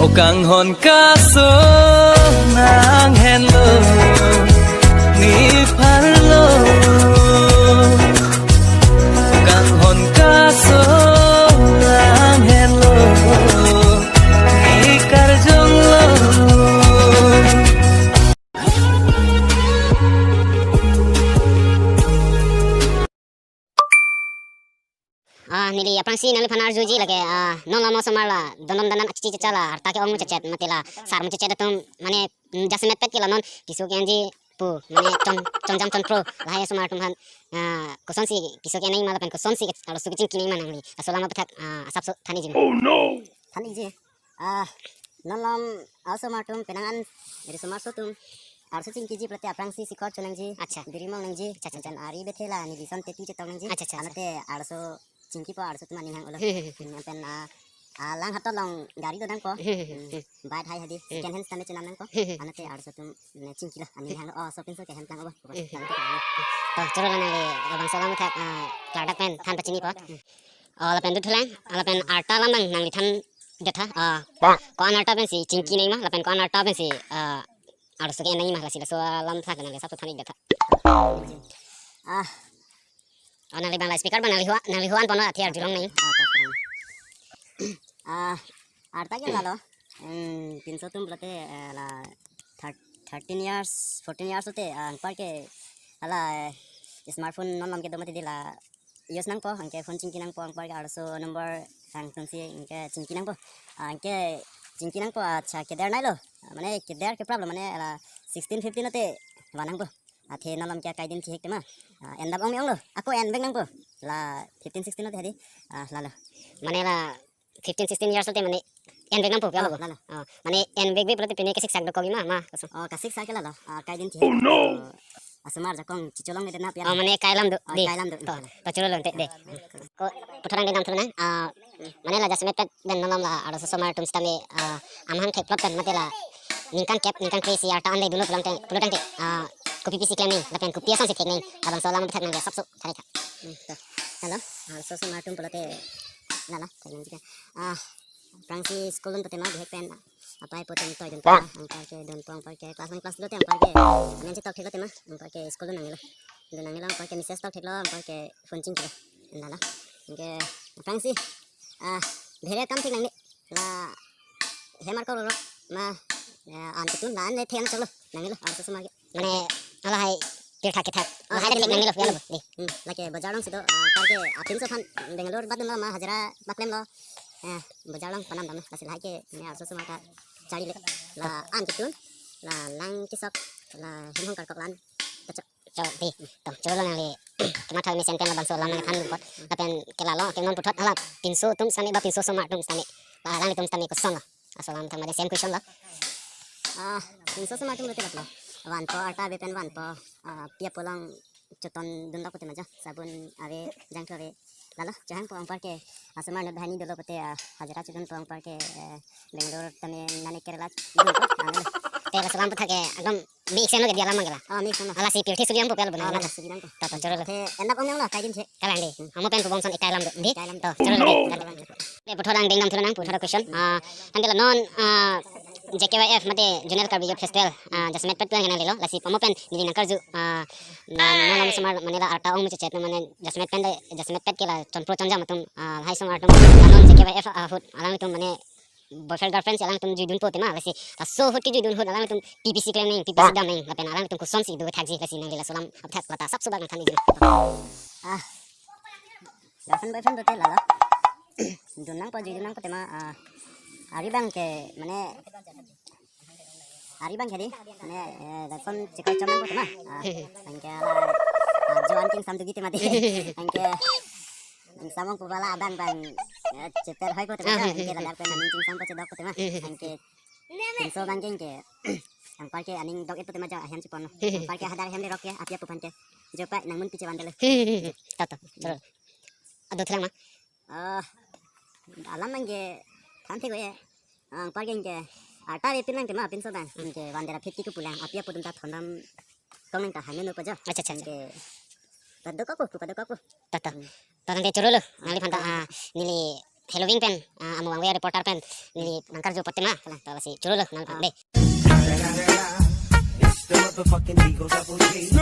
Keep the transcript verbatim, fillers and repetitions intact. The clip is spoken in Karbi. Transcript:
Kanghon kaso nang henlo, ne pharlo. Kanghon kaso nang henlo, ne karjonglo. Ah, neli aphrangsi nangliphan arjuji lake, ah, non lama osomar la, don don dan dan achichi chacha la, arta ke-ong muchachet, mate la sar muchachet atum, mane, mm, jasemetpet ke la non keso ke-enji pu, mane chon, chonjam chonphro lahai osomar atum aphan, ah, kosonsi keso ke-en nangji ma lapen kosonsi ke, arloso kechingki nangji ma nangli. Laso alam aputhak, ah, asapso than ikji ma. Oh no! Than ikji. Ah, non lama osomar atum penang an, eri osomar aso atum arloso chingkiji pulote aphrangsi sikhor cho nangji, acha, biri mong nangji, acha, acha, acha, lapen ari bethe la neli son teti chetong nangji. Acha, acha, acha. Anate arloso chingkipo, arloso atum aning hang-olo. Hmm, hmm, hmm, hmm. Lapen, ah, alang hatot along gari do nangpo. Hmm, hmm, hmm, hmm. Hmm, bike hai hadi, hmm, second hand sitame chenam nangpo. Hmm, hmm. Anate arloso atum ne chingkilo, aning hang-o, oh, so pinso ke hem plang obo. Hmm, hmm. Lapen to, choro la nangli labangso alam aputhak, ah, klardak pen than pachinipo. Hmm. Oh, lapen dothulang, ah, lapen arta alam nang, nangli than detha, ah, ko-an arta pensi chingki nangji ma, lapen ko-an arta pensi, ah, arloso ke-en nangji ma, lasi laso alam aputhak nangli asapso than ik detha. Ah. Oh, nangli abang la speaker abang nangli hu-an, nangli hu-an ponlo, athe arjulong nangji. Ah, ta, ta. Ah, arta ke lalo. Hmm, pinso atum pulote, eh, la thir-, thirteen years, fourteen years lote, ah, anpar ke hala, eh, smartphone non lama kedo mati di la use nangpo, anke phone chingki nangpo, anpar ke arloso number hang atumsi anke chingki nangpo. Ah, anke chingki nangpo, acha, keder nai lo. Mane keder ke problem, mane la sixteen fifteen lote van nangpo. Athe non lama ke akai din thihek tema. Ah, endap ong me-ong lo. Ako envek nangpo. La fifteen sixteen lote hadi. Ah, lalo. Mane la fifteen sixteen years lote mane envek nangpo pu, oh, lalo. Oh, mane envekve pulote pine kesiksak dokok ma, ma, koson? Oh, kasiksak ke lalo. Ah, akai din thihek. Oh no! Oh, asomar ajakong chicholongle det na pu. Oh, mane kai alam do, oh, de, kai alam do. To, to choro lo ante, de. Ko, puthot nangli damthu nang, ah, mane la jasemetpet pen non lama la arloso osomar atum sitame, ah, amahang thekplot pen mate la ningkan kep, ningkan kre-isi arta an le dunlo pulo tangte, pulo tangte, ah, kopi pisi klem nangji, lapen kopi asonsi thek nangji, labangso alam aputhak nangli asapso than ik tha. Hmm, to. Lalo, arloso osomar atum pulote, lalo, than nangji ke. Ah, aphrangsi school dunpo tema bihek pen, apei apo atum toidunpo, anpar ke dunpo, anpar ke class one class two lote anpar ke, amen si tok theklo tema, anpar ke school dun nangjilo. Dun nangjilo, anpar ke message tok theklo, anpar ke phone chingkilo. Lalo. Anke aphrangsi, ah, bhere kam thek nangne. La hem arko lo, ma, ya, an ketun la an le thek an choklo nangne lo, arloso osomar ke. Mane, lahai pirtha kethak, oh, lahai thek nangne lo, ya lo, de. Hmm, lake bajar alongsi do, ah, anpar ke apinso aphan Bangalore bat dunlo ma hajira paklem lo. Eh, bajar along panam damlo, lasi lahai ke, ne arloso osomar kachari le. La an ketun, la lang kesok, la hem hong karkok la an kachok. Cho, de, to, choro lo nangli, kemathai mesen pen labangso alam nangthan apot, lapen ke lalo, ke non puthot hala pinso atum sitame ba pinso osomar atum sitame, ba alanglitum sitame koson lo? Laso alam aputhak mate same question lo. Ah, pinso osomar atum lote lalo. Vanpo, arta ave pen vanpo, ah, api apo along choton dun dokpo tema jo, sabun ave, jangthu ave. Lalo, chohangpo, anpar ke, asomar not banghini dolo pote, ah, hajira chodunpo, anpar ke, eh, Bangalore tame nane Kerala dunpo, ah, lalo. Te laso alam aputhak ke, ekdom mix lo ke dia alam abang ke la. Oh, mix lo. Lasi pirthe sugi nangpo pu lalo, oh, bonai lalo, na? Sugi nangpo. To, to, choro lo. Te endap ong me-ong lo, akai din thihek. Kalang de. Hmm. Amo pen pubong son ekai alam do. De. Ekai alam do. To, choro lo de. Oh, no. Kalang. De, puthot nangding damthu nang, puthot question. Ah, tangte la non, ah, J K Y F mate Zonal Karbi Youth Festival, ah, jasemetpet pen nangli lo. Lasi amo pen neli nangkarju, ah, na, non lama osomar mane la arta ong muchachet mane jasemet pen de, jasemetpet ke la chonphro chonjam atum, ah, lahai osomar atum, la non J K Y F ahut alangtum mane boyfriend girlfriend si alangtum juidunpo tema, lasi laso ahut kejui dun ahut alangtum P P C klem nangji, P P C dam nangji, lapen alangtum kosonsi do thakji, lasi nangli laso alam aputhak la ta asapso bak nangthan ikji. Ah, girlfriend boyfriend pulote lalo. Dun nangpo, jui dun nangpo tema, ah, ari abang ke, mane, ari abang ke di, mane, eh, girlfriend chekoi chom nangpo tema. Ah, anke la, ah, jo-an ke ingsam dogi tema di. Anke ingsam ongpo ba la abang abang, eh, cheper hoipo tema, ah, anke ladak pen aning ke ingsampo chedokpo tema. Anke pinso abang ke, anke anpar ke aning dok-etpo tema jo ahem cheponlo. Anpar ke hadak ahem lerok ke api apo aphan ke, jo pai nangmun pi chevan dele. To, to, choro. Adothulang ma? Ah, alam abang ke than thek-o ye. Anpar ke anke arta ave pin lang tema pinso abang. Hmm. Anke van dera phit ke kepu lang, api apo atum ta thondam kong nang ta hangno po jo. Acha, acha, acha. Anke padokokpo, padokokpo. To, to. Hmm. To, tangte choro lo. Ah, nangliphan ta, to. Ah, neli Halloween pen, ah, amo Vangve reporter pen neli nangkarju pote ma, kalang, to lasi choro lo nang pang de. It's the motherfucking Eagle Double G.